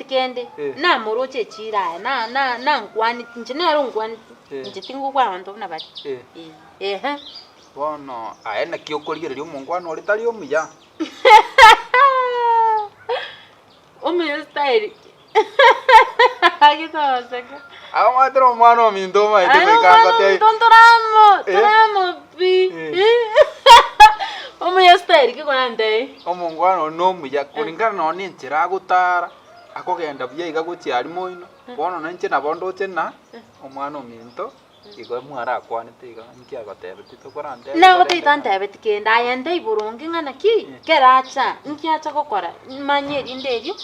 Kende, Eh. namoroche echiira aye, na- na- nankwaneti, inche nere onkwaneti, Eh. inche tingokwana abanto buna baria. Eh. Eh, ehe. Bono aye naki okorigereria omongwana ore tari omuya? Omuya style ki? Gaki togoseka. Aye omanyete na omwana ominto omanyete Aye goika omwana ngotebi. ominto ntoramo, Eh. toramo pi. Eh. Omuya style ki korantebie? Omongwana one nomuya kulingana nonya na enchera agotara, akogenda buya iga gochia aria moino, bono na inche nabo ndoche ng'a omwana ominto igo mwarakwanete iga inki agotebeti tokorantebia Nagotebia tantebeti kende, aye nde boronge ng'a naki, kere acha, nki acha gokora, manye erinde erio,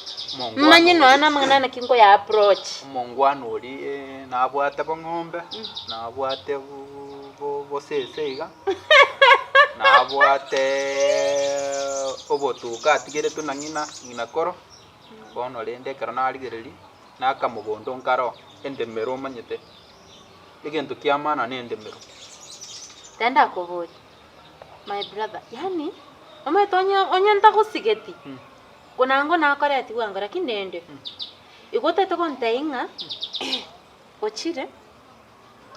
manye nonya na amang'ana naki nkoya approach. Omongwana oria nabwate bong'ombe, nabwate bosese iga. Nabwate obotuko atigeretwe na ng'ina, ng'ina koro, bono rende ekero narigereria, nakamogondo nkare oo, endemero omanyete, egento kia maana na endemero. Ekero ndakoboria, my brother, yaani omanyete onye onye ntagosigeti, konango nakoreti bwango lakini rende, igo otagete gontebia ng'a ochire.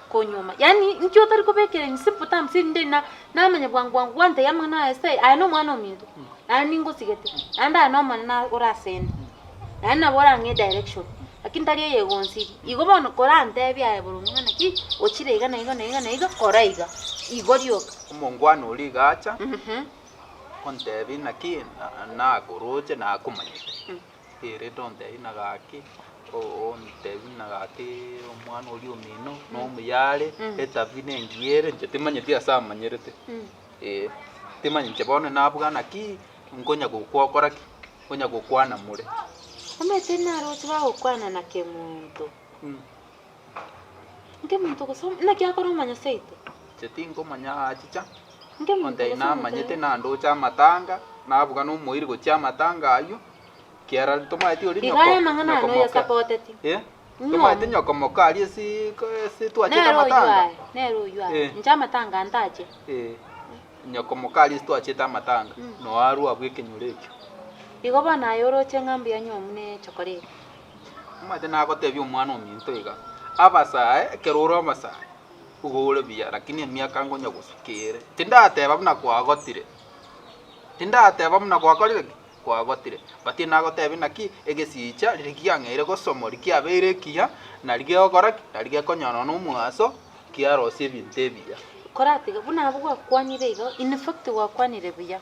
konyuoma, yaani inki otari kobekera in simple terms erinde na namanya bwango bwango gwantebia amang'ana aya ase aye na omwana ominto, naende ningosigete, naende aye nomonene ore asende, naende nabo orang'e edirection, lakini tari eyegonsiri. Igo bono korantebie aye boronge ng'a naki, ochire iga na iga na iga na iga, kora iga, igo rioka. Omongwana oria iga acha, ontebie naki nakoroche nakomanyete. Ere tontebie ng'a gaki, ontebie ng'a gaki omwana oria omino nomuya are, etabi nengiya ere, inche timanyeti ase amanyerete, eh, timanyeti inche bono nabua naki, nkonya gokwa ki? Nkonya gokwana more. Omanyete naroche bagokwana na kemonto. Nkemonto gose naki akore omanya seito? Inche tinkomanya achicha, Nkemonto ontebia gose omonto namanyete nandoche amatanga, nabuga nomoiri gochia amatanga aywo, kiara tomaeti oria Iga nyoko aya amang'ana nyoko aya moke. noyasapoteti. Eh, Ng'o? tomaeti nyoko moke aria ase ase twachete Nere oywo amatanga. aye, nere oywo aye. Eh. Inche amatanga ntache. Eh, nyoko moke aria ase twachete amatanga, noo arwa abwo ekenyoro ekio. Igo bono aye oroche ng'a mbuya nywomu ne chokoreti. Omanyete nagotebia omwana ominto iga, abasae ekero ore omosae, igo ore buya lakini emiaka nkonya gosuka ere. Tindateba buna kwagotire, tindateba buna gwakorire ki? Kwagotire. But nagotebia naki, egesicha riria kiang'eire gosomwa kiabeire ekiya, nari gegokora ki? Nari gekonyora na omogaso, kiarosia ebinto ebiya. Koratiga buna abwo gwakwanire iga, in fact gwakwanire buya,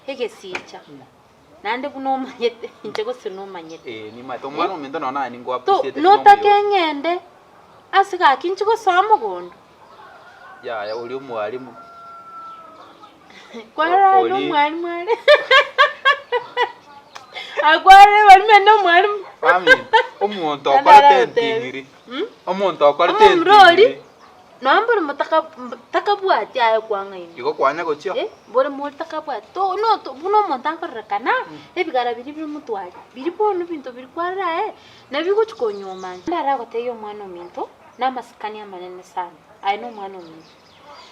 egesicha. Naende buna omanyete, inche gose nomanyete. Ee, nimanyete. Omwana ominto nonya naye To, ninkoappreciate buna notake omuya ore. ng'ende ase gaki inche gosoa mogondo? Yaya, oria omwalimu. Kwarora Ori- nomwalimu are. Akwarora ebarimu ende omwalimu. Mami, omonto Naende okorete aragotebi. enting'iri. Mm? Omonto okorete Omomura ori, enting'iri. Nonya mbore motaka takabwati aye kwang'ainwa. Igo kwanya gochia. Eh, mbore more takabwati to no to buna omonto akororekana, ebigara biria bire motware, biria bono ebinto biria kwarora aye, nabio bigochi konyuoma inche. Ndaragotebie omwana ominto, na amasikani amanene sana, aye na omwana ominto.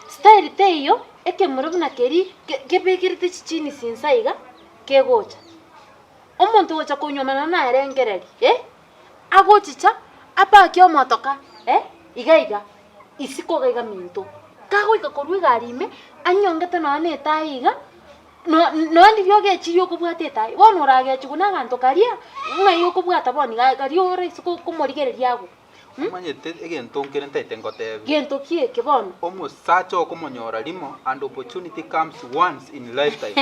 Style teiyo, ekemura buna keria, ke- kebekerete chijeans inse iga, kegocha. Omonto ogocha konyuoma nonya narengereria eh, Agochicha apake omotoka eh, iga iga, isiko iga iga minto. Kagoika korwa egari ime, anyongete nonya na etayi iga, no- nonya ndiria ogechirie okobwata etayi, bono oragechigwe na abanto karia, ng'ai okobwata bono iga karia ore isiko okomorigereria agwo mh. Omanyete egento nkere ntaete ngotebie. Gento ki eke bono? Omosacha okomonyora rimo and opportunity comes once in lifetime.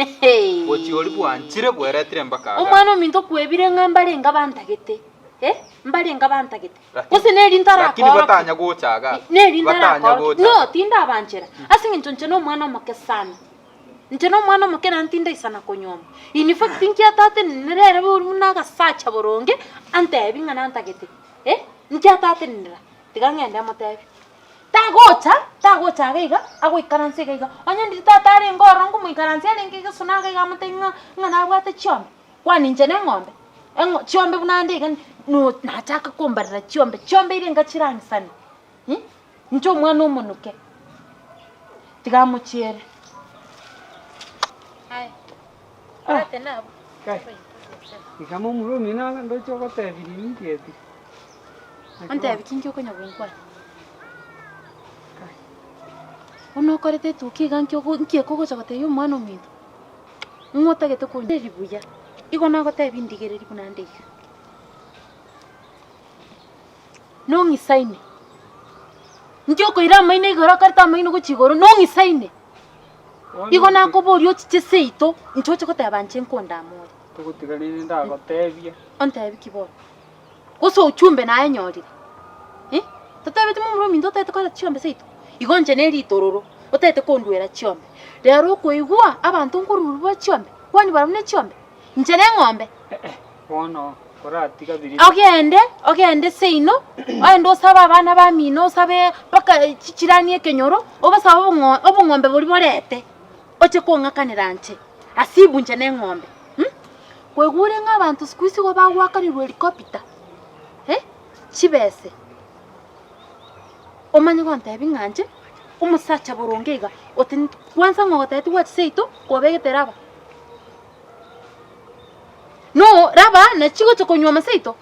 Gochia oria bwanchire bweretire mpaka igaa. Omwana ominto okwebire ng'a mbarenge abantagete, eh, mbarenge abantagete. Gose neri Lakini ntarakoorokia. batanya gocha igaa. Neri Batanya ntarakoorokia. gocha. No, tindabanchera. Ase eng'encho inche nomwana omoke sana. Inche nomwana omoke naende tindaisana konyuoma. In fact inki atatenenera ere buna agasacha boronge, antebi ng'a nantagete. Eh, inki atatenenera? Tiga ng'ende motebi. Tagocha, tagocha iga iga, agoikaransa iga iga. Onye ndiri tata arenge ororo nkomoikaransia arenge egesona iga iga amotebi ng'a ng'a nabwate chiombe, kwani inche ne eng'ombe? Eng'o chiombe buna ande iga no nachaka kombarera chiombe, chiombe eria enga chirang'isane mh, inche omwana omonuke, tiga amochiere. Aye, orate nabwo. Iga momura omino ndoche ogotebirie immediately. Naki Ontebi bono? ki nki okonya gonkwana? Buna okorete etukia iga nki ogo nki ekogocha gotebia omwana ominto? Ng'o otagete konyereria buya? Igo nagotebia ndigereria buna nde iga. Nong'isaine, nki okoira amaino igoro okorete amaino gochia igoro nong'isaine. Bono Igo nakoboria ochiche seito, inche oche goteba inche nkondamore. Togotiga rende ndagotebia. Ontebi ki bono? Gose ochumbe naye nyorire? Eh? Totebeti momura ominto otagete koreta chiombe seito? Igo inche ne ritororo, otagete konduera chiombe. Rero okoigwa abanto nkorurwa chiombe, kwani barabwo ne chiombe? Inche ne eng'ombe. Eh, bono koratiga biria. Ogende, ogende seino, ogende osabe abana bamino, osabe mpaka chichirani ekenyoro, obasabe obong'o obong'ombe boria borete, oche kong'akanera inche, asibu inche ne eng'ombe mh. Kwaigure ng'a abanto siku hizi igo bagoakanerwa helicopter eh, chibese, omanye gontebia ng'a inche, omosacha boronge iga, oti kwanza ng'a ogotebitie gwacha seito, kwabegete raba. No raba nachi gocha konywa amaseito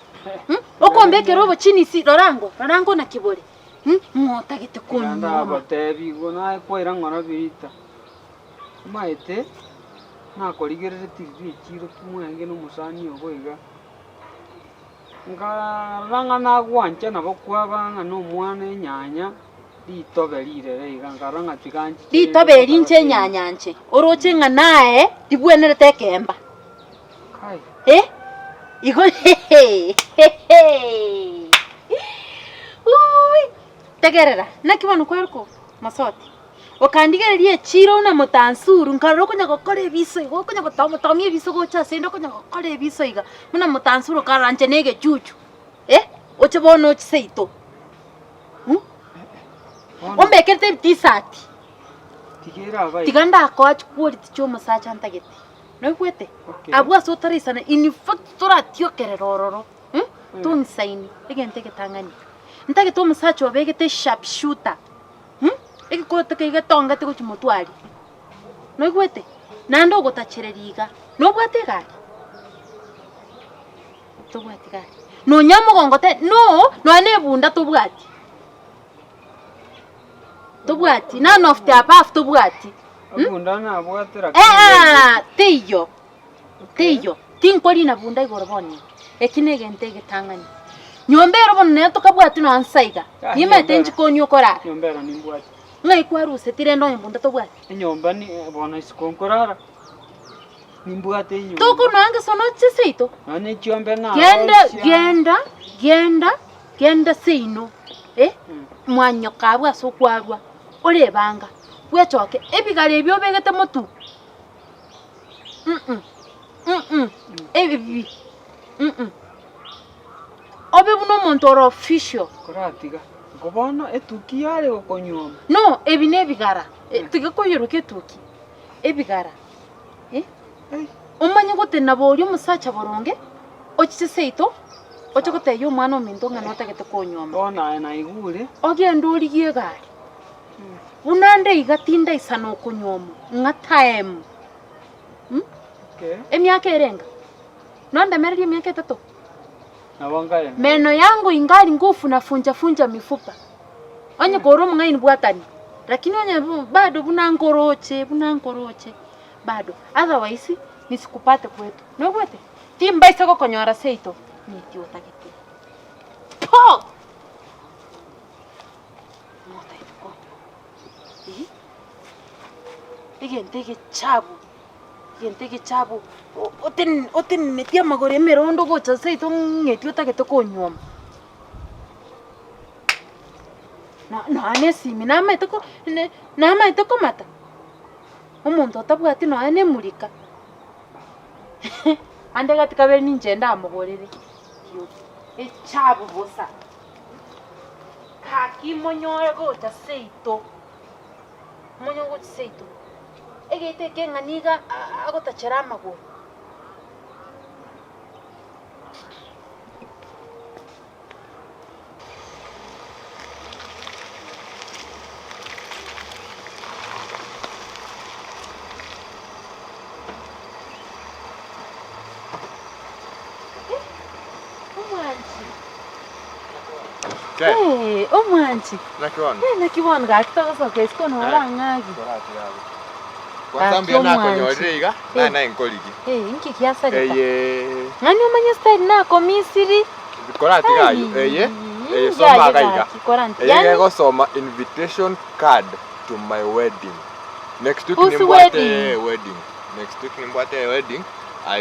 mm? Okombekera obochinisi rora ango, rora ango naki bore mm? Ng'o otagete Tiga konyuoma? ndagotebi igo naye kwaira ng'ora birita. Omaete nakorigereretie riria echiro pi mwenge na omosani obo iga, nkarora ng'a nagwancha nabo kwaba ng'a na omwana enyanya. Ritobe rirere iga, nkarora ng'a tiga nchiche rende Ritobe eri inche tokaba enyanya nche, oroche ng'a naye ribwenerete ekeemba. Kai. Eh? Igo Ui! Tegerera, naki bono kwarokwa Mosoti? Okandigereria echiiro buna motansuru, nkarora okonya gokora ebiso iga, okonya gotomotomia ebiso gocha ase inde okonya gokora ebiso iga, buna motansuru okarora inche na egechuchu, eh? Oche bono oche seito. Ombekerete ebitisati, tiga ndakoa chiquality chia omosacha ntagete, noigwete? Abwo ase otaraisana in fact toratiokerera ororo tong'isaini egento egetang'ani. Ntagete omosacha obegete sharp shooter egekoroto keria getongete gochia motwe aria, noigwete? Naende ogotachereria iga, nobwate egari? Tobwati gari. Nonya omogongo te no, nonya na ebunda tobwati. Tobwati, none of the above tobwati. Ebunda nabwate lakini Eh, teiyo, teiyo. Tinkorina bunda igoro bono iga. Eki na egento egetang'ani. Nyomba ero bono nere tokabwati nonya nsa iga. Ah, Nimanyete nyomba ero. nchikoni okorara. Enyomba ero nimbwate. Ng'ai kwaruseti rende onye bunda tobwati? Enyomba ni bono isiko nkorara. Nimbwate enyomba. Tokonoa ngesono chiseito. Nonya ne chiombe Genda, narosia. genda, genda, genda seino, eh, mwanyoka abwo ase okwarwa, orebanga, bwechoke, ebigara ebi obegete motwe, mm mm ebi mm obe buna omonto ore official. Koratiga, nko bono etuki yare gokonyuoma. No, ebi nebigara, tiga koiyorwa etuki, ebigara. Omanye gotenena boria omosacha boronge, ochiche seito, oche gotebia omwana ominto ng'a notagete konyuoma. Bono aye naigure. Ogende origie egari. Buna nde iga tindaisana okonyuomwa, ng'a time. Okay. Emiaka erenga? Nondemererie emiaka etato? Nabo nkaremera. Meno yango ingali ngufu na funja funja mifupa. Onye kore omong'aini bwatani, lakini onye bado buna nkoroche, buna nkoroche. Bado, otherwise nisikupate kwetu. Noigwete? Timbaisa gokonyora seito, neti otagete. Po! Motagete konyora. Eeh, egento egechabu, egento egechabu, o- oten- otenenetie amagoro emerondo gocha seito ng'eti otagete konyuoma. No- nonya na esimi namaete ko ne namaete komata. Omonto otabwati nonya nemurika, ande gati kabere ninche ndamogorere riogi, echabu bosa. Gaki monyore gocha seito, monyore gocha seito, egeito eke ng'a nigo agotachera amagoro. Eh, omwanchi. Naki bono? Eh, naki bono gaki togosoka isiko nore Eh. ang'agi. Toratiga abwo. Gaki Kwanza mbuya omwanchi. nakonyorire iga, Eh. naye naye nkorigi. Eh, inki giasareka? Eye Ng'ani omanye style nakomisiri. koratiga aywo. Eye eye soma iga iga. Eye Yani gegosoma invitation card to my wedding. Next week Whose nimbwate wedding? wedding. Next week nimbwate wedding.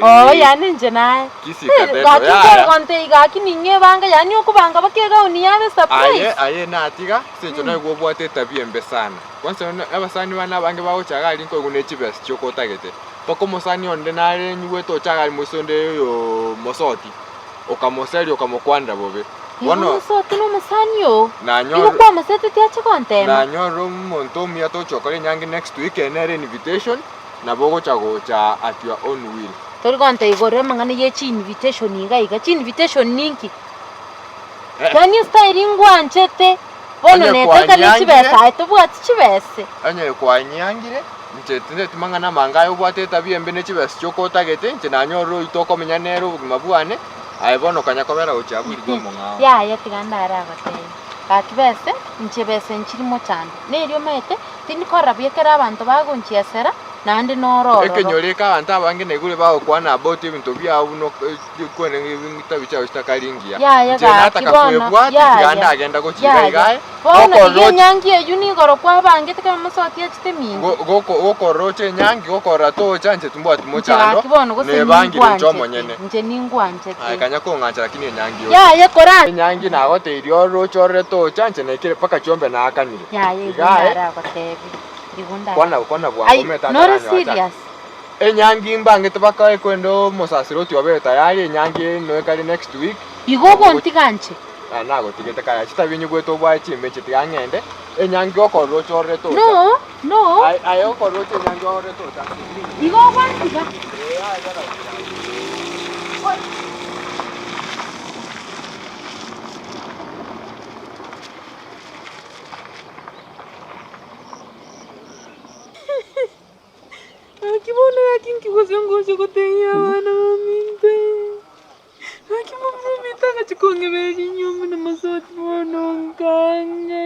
Oh, yani inche naye. Kisii Eh, Cathedral. Gaki Yaya. nkogonte gaki ning'e ebanga yani okobanga baka egauni yabe Aye surprise. aye natiga ase eng'encho naye obwate etabia embe sana. Kwanza abasani bane abange bagocha iga aria nkoigwa ne chibesa chioka otagete. Mpaka omosani onde nare nyigwete ocha iga aria moise onde oyo mosoti, okamoseria okamokwanera bobe. Igo Bono mosoti na omosani oo. Igo nanyorire kwamoseteti ache gontema. nanyorire omonto omuya togocha gokora enyangi next week eye nere invitation, nabo ogocha gocha at your own will. Tori gontebia igoro amang'ana ye chiinvitation iga iga, chiinvitation ninki? Eh. Yaani estyle ngwanchete, bono Onye neteka ne kwanyangire- chibesa aye tobwati chibese. Onye kwanyangire, inche tindeti mang'ana amange aye obwate etabia embe ne chibesa chioka otagete, inche nanyorire oito okomenya nere obogima bwane, aye bono okanya kobera gochia abwo rigia omong'ao. Yaya tiga ndare agotebia, gaki bese, inche bese nchiri mochando, neri omanyete, tindi korora buya ekero abanto bagonchiesera, naende noro ororo. Ekenyoro eke abanto abange naigure bagokwana about ebinto biao buna ok- chitabi chiao chitakari ngiya. Yaya Inche gaki nataka bono, kwebwati tiga yaya, ndagenda gochia iga iga yaya. aye, Bono iga gokoroche enyangi eywo nigoro kwabangete ekero mosoti achete minto. go- goko- gokoroche enyangi gokorora tocha inche timbwati Inche mochando, gaki bono gose nebangire inche ningwanchete, omonyene. inche ningwanchete. Aye kanya kong'ancha lakini enyangi yoka. Yaya kora Enyangi nagoteirie oroche orore tocha inche naikire mpaka chiombe naakanire. Yaya igo Iga aye, ndaragotebi, igo ndara. kwana kwana bwango Ai, omanyete nore ataranyoa chaka. serious? Enyangi mbangete bakae kwenda omosasiroti obe tayari enyangi eno ekare next week. Igo ogontiga nche? Ah, nagotigete kare chitabi nyigwete obwae chimbe tiga ng'ende enyangi okorora oche orore tocha. No, no. Aye aye okorora oche enyangi orore tocha. Igo ogwantiga? Gaki bono gaki nki gose ngocha gotebia abana baminto gaki momura ominto agachi kong'ebereria enyomba na mosoti bono nkang'a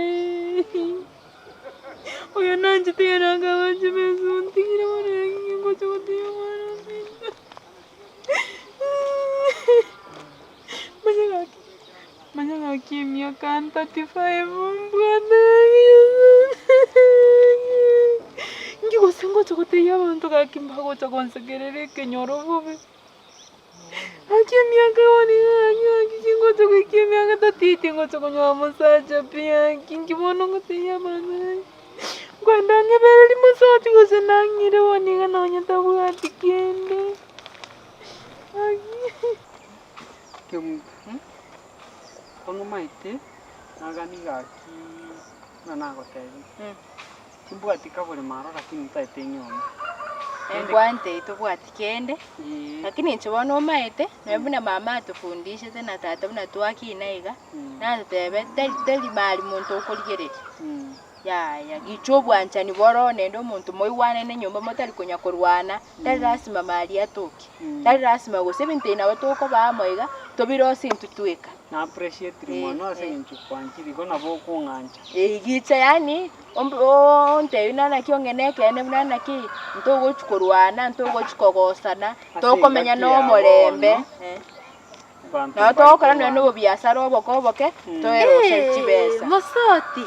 oyo nanchete ekero akagocha besa ontigire bono gaki nki ngocha gotebia omwana ominto manya gaki manya gaki emiaka 35 mbwate Inki gose ngocha gotebia abanto gaki mbagocha gonsekerera ekenyoro bobe? Gaki emiaka bono iga gaki gaki kingocha goika emiaka 38 ngocha konyora omosacha pi gaki inki bono ngotebia abanto gaki? Nkoenda ng'ebererie mosacha gose nang'ire bono iga nonye tabwati kende gaki. Kemunto, bono omanyete nagani gaki buna nagotebirie. Timbwati kabore maro lakini ntaete nyomba. Engwante tobwati kende, Ee. lakini inche bono omaete, nonya buna mama atofundishete na tata buna twakina iga, natotebeti tari tari mari monto okorigereria, yaya gicha obwanchani boro naende omonto moigwanane nyomba motari konya korwana, tari lasima mari atoke, tari lasima gose ebinto ebi nabo tokoba amo iga, tobirosie intwe tweka. Na appreciate mono ase eng'encho kwanchire igo nabo okong'ancha. Ee, gicha yaani omb- ontebie buna naki ong'e ekeene buna naki, ntogochi korwana, ntogochi kogosana, Ase tokomenya engaki na ya omorembe, bono, eh. Abanto Nabo mbari togokora nonya korwana. na obobiasara oboke oboke, toeroserie chibesa. Mosoti.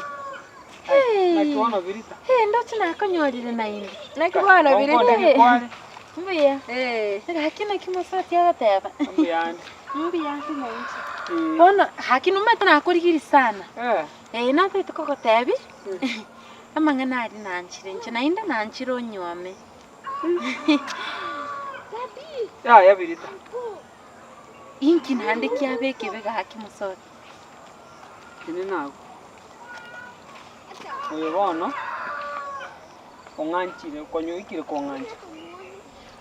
Naki bono Birita? Ee, ndoche nakonyorire naende. Naki bono Birita? Onkondeki kware? Mbuya. Eh. Gaki naki mosoti agoteba. Mbuyande. Mbuya ande nainche. Eh. Bono gaki nomanyete nakorigirie sana. Eh. Ee natagete kogotebi, amang'ana aria nanchire inche naende nanchire onyuome. Yaya Birita. Inki naende kiaba ekebe gaki mosoti? Tenena agwo. Oyo bono ong'anchire, konya oikire kong'ancha.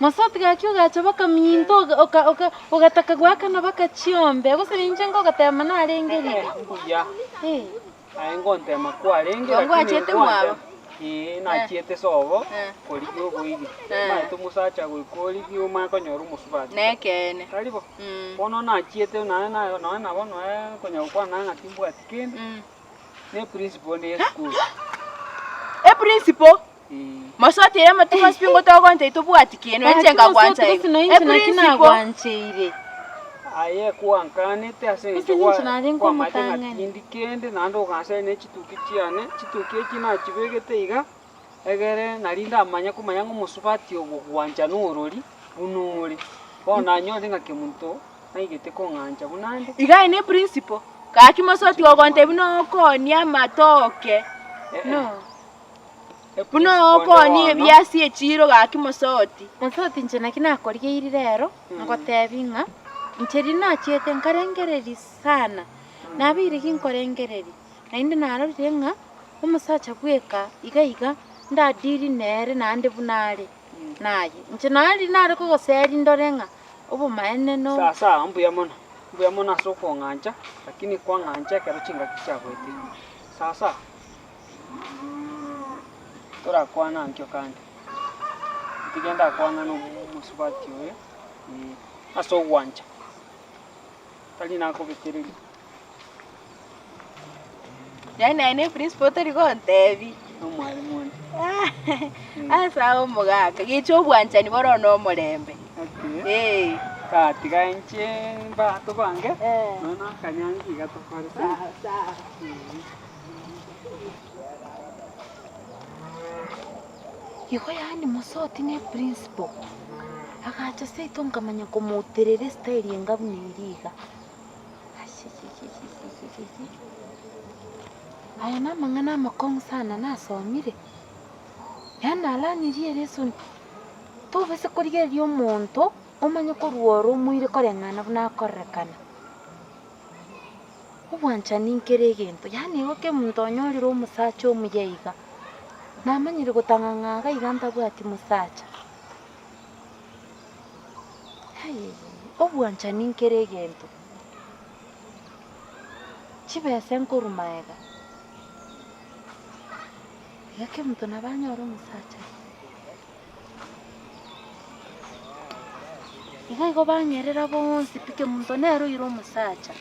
Mosoti gaki ogacha bakaminto oga- oka- oka- ogataka goakana baka chiombe, gose ninche ngogotema narenge Eh, riria. mbuya. Eh. Aye ngontema kwarenge Igo lakini ngwachete mwabo? ngwantema. Ee, nachiete sobo Eh. korigia oboiri. Eh. Omanyete omosacha goika origie omanye konyora omosubati. Nekeene. Tari bo? Mm. Bono nachiete naye naye nonya nabo noe konya gokwana naye ng'a timbwati kende, Mm. ne principal onde ya esukuru. Eprinciple? Ee. Mosoti ere amatuko ase pingo togoncha tobwati kende, inche nkagwancha Gose igo. noinche naki Eprinciple. nagwancheire. Aye kwankanete ase eng'encho Gose ninche narenge kwamaete ng'a omotang'ani. tindi kende, naende oganseria ne chituki chiane, chituki echi nachibegete iga, egere nari ndamanye komanya ng'a omosubati ogogwancha norori buna ore. Bono nanyorire ng'a kemonto naigete kong'ancha buna ande. Iga aye ne principle. Gaki mosoti ogontebia buna okoonia amatoke. No. Buna okoonia ebiasi echiro gaki mosoti. Mosoti inche naki nakorigeiri rero, ngotebi ng'a inche riria nachiete nkarengereria sana, nabeire ginkorengereria, naende narorire ng'a omosacha bweka iga iga ndadiri nere naende buna are naye. Inche naye riria nare kogoseria ndore ng'a obomaene no. Sawa sawa, mbuya mono, mbuya mono ase okong'ancha, lakini kwang'ancha ekero chingaki chiagoetire. Sawa sawa. Torakwana ankio kande, tiga ndakwana na omosubati oyo, ase ogwancha, tari nakobetereria. Yaani naye ne principal otori gontebia. Nomwalimu onde. Ase aye omogaka, gicha obwanchani bore one omorembe. Okay. Eh. Sawa tiga inche mba tobange, nonya na akanyangi iga tokore sawa. Sawa. Igo yaani mosoti ne principal, agacha seito nkamanya komouterera estyle enga buna eria iga. Ashihihihihihihi. Aya namang'ana amakong'u sana nasomire, yaani naranirie eresoni, tobasa korigereria omonto omanye korwa oro omoire koreng'ana buna akorerekana. Obwanchani nkere egento, yaani igo kemonto onyorire omosacha omuya iga, namanyire gotang'ang'a iga iga ntabwati mosacha. Obwanchani nkere egento, chibesa nkorwa maega, iga kemonto nabo anyore omosacha. Iga igo bang'erera bonsi pi kemonto nere oire omosacha.